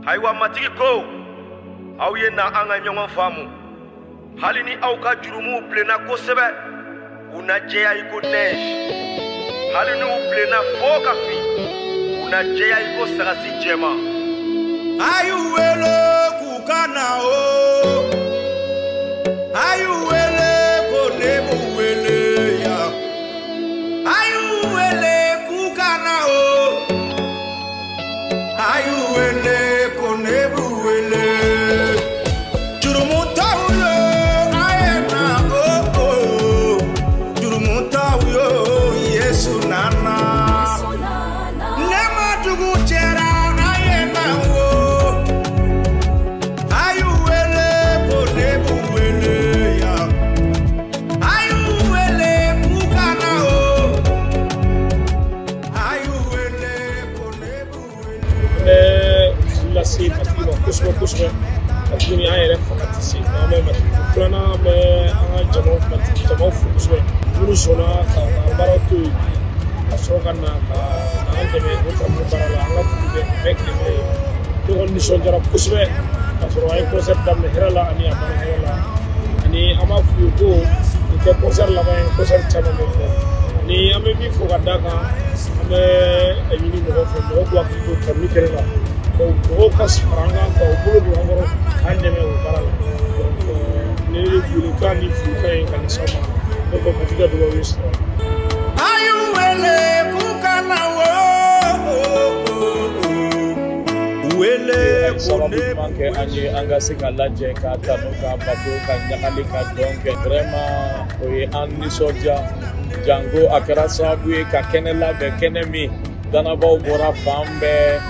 Ayiwa Matigi ko, aw ye na an ka ɲɔgɔn faamu. Hali ni aw ka jurumuw bilenna kosɛbɛ, u na jɛya i ko neige. Hali n'u bilenna fo ka fin, u na jɛya i ko sagasi jɛman. A y'u wele k'u ka na o, a y'u wele ko ne b'u wele yan. A y'u wele k'u ka na o, a y'u wele ko ne b'u wele. Jurumutɔw yo, a ye na o o, jurumutɔw yo, Yesu nana. Ne ma dugu jɛra, a ye na o, a y'u wele ko ne b'u wele yan. A y'u wele k'u ka na o, a y'u wele ko ne b'u wele. Bɛ foli lase Matigi ma kosɛbɛ kosɛbɛ, ka tuguni an yɛrɛ fanga tɛ se. An bɛ Matigi fo. Filanan, an bɛ an ka jamaw, Matigi jamaw fo kosɛbɛ, minnu sɔnna ka u ka baaraw to yen ka sɔrɔ ka na ka an dɛmɛ o karamɔgɔ baara la. An ka foli bɛ bɛɛ kelen kelen ye. Ne kɔni nisɔndiyara kosɛbɛ ka sɔrɔ an ye concert daminɛ hɛrɛ la ani a banna hɛrɛ la. Ani an b'a f'u ye ko nin tɛ concert laban ye, concert caman bɛ kɛ. Ani an bɛ min fɔ ka d'a kan, an bɛ a ɲini mɔgɔw fɛ, mɔgɔw k'u hakili to tanuni kɛnɛ la, mɔgɔw ka fara an kan, ka u bolo don an kɔrɔ k'an dɛmɛ o baara la. Donc ne ye welekan ni folikan ye ka ɲɛsin aw ma. Ne ko Matigi ka dugawu ye sɔrɔ. A y'u wele k'u ka na o, wele ko sababu ne ɲuman kɛ an ye, an ka se ka lajɛ ka tanu, ka bato, ka ɲagali, ka dɔn kɛ. Vraiment, o ye an nisɔndiya, janko a kɛra sababu ye ka kɛnɛ labɛn, kɛnɛ min danabaw bɔra fan bɛɛ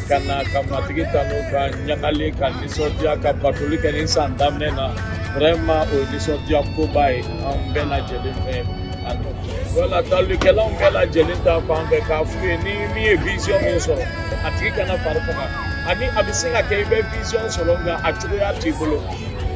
ka na ka Matigi tanu, ka ɲagali, ka nisɔndiya, ka batoli kɛ nin san daminɛ na. Vraiment, o ye nisɔndiya koba ye an bɛɛ lajɛlen fɛ. Wala talikɛlaw bɛɛ lajɛlen ta fan fɛ, k'a f'u ye ni min ye vision min sɔrɔ, a tigi kana fari faga. Ani a bɛ se ka kɛ i bɛ vision sɔrɔ, nka a cogoya t'i bolo,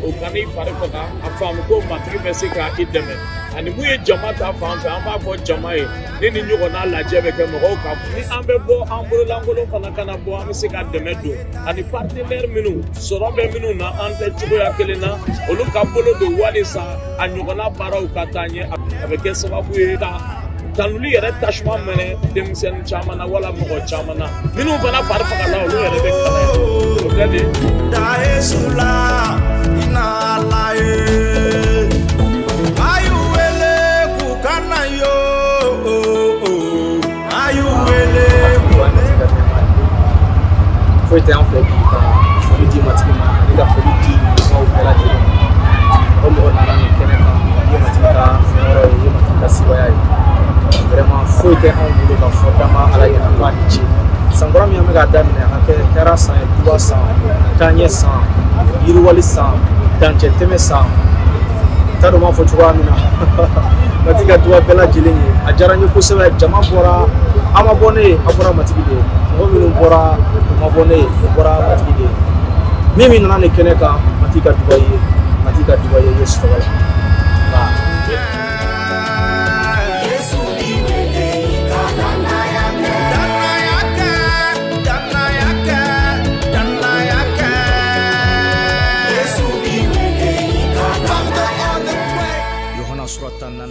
o kan'i fari faga. A faamu ko Matigi bɛ se ka i dɛmɛ. Ani mun ye jama ta fan fɛ, an b'a fɔ jama ye ni nin ɲɔgɔnna lajɛ bɛ kɛ, mɔgɔw ka ni an bɛ bɔ an bololankolon fana kana bɔ, an bɛ se ka dɛmɛ don. Ani partenaire minnu sɔrɔ bɛ minnu na, an tɛ cogoya kelen na, olu ka bolo don walisa a ɲɔgɔnna baaraw ka taa ɲɛ. A bɛ kɛ sababu ye ka tanuli yɛrɛ tasuma mɛnɛ denmisɛnnin caman na, wala mɔgɔ caman na minnu fana fari fagala, olu yɛrɛ bɛ kalan ye o tɛ de. Da Yesu la, i na Ala ye. A y'u wele k'u ka na yo, a y'u wele ko ne. Foyi tɛ an fɛ bi ka foli di Matigi ma ani ka foli di maaw bɛɛ lajɛlen ma. Mɔgɔ mɔgɔ nana nin kɛnɛ kan, i ye Matigi ka fɛn wɛrɛ ye, i ye Matigi ka sebaaya ye. Vraiment, foyi tɛ anw bolo ka fɔ dama Ala ye ko a ni ce. San kura min an bɛ k'a daminɛ, a ka kɛ hɛrɛ san ye, duba san, taaɲɛ san, yiriwali san, dancɛ tɛmɛ san. N t'a dɔn n b'a fɔ cogoya min na. Matigi ka duba bɛɛ lajɛlen ye. A diyara n ye kosɛbɛ. Jama bɔra, a ma bɔ ne ye, a bɔra Matigi de ye. Mɔgɔ minnu bɔra, u ma bɔ ne ye, u bɔra Matigi de ye. Min min nana nin kɛnɛ kan, Matigi ka duba ye, Matigi ka duba ye Yesu tɔgɔ la.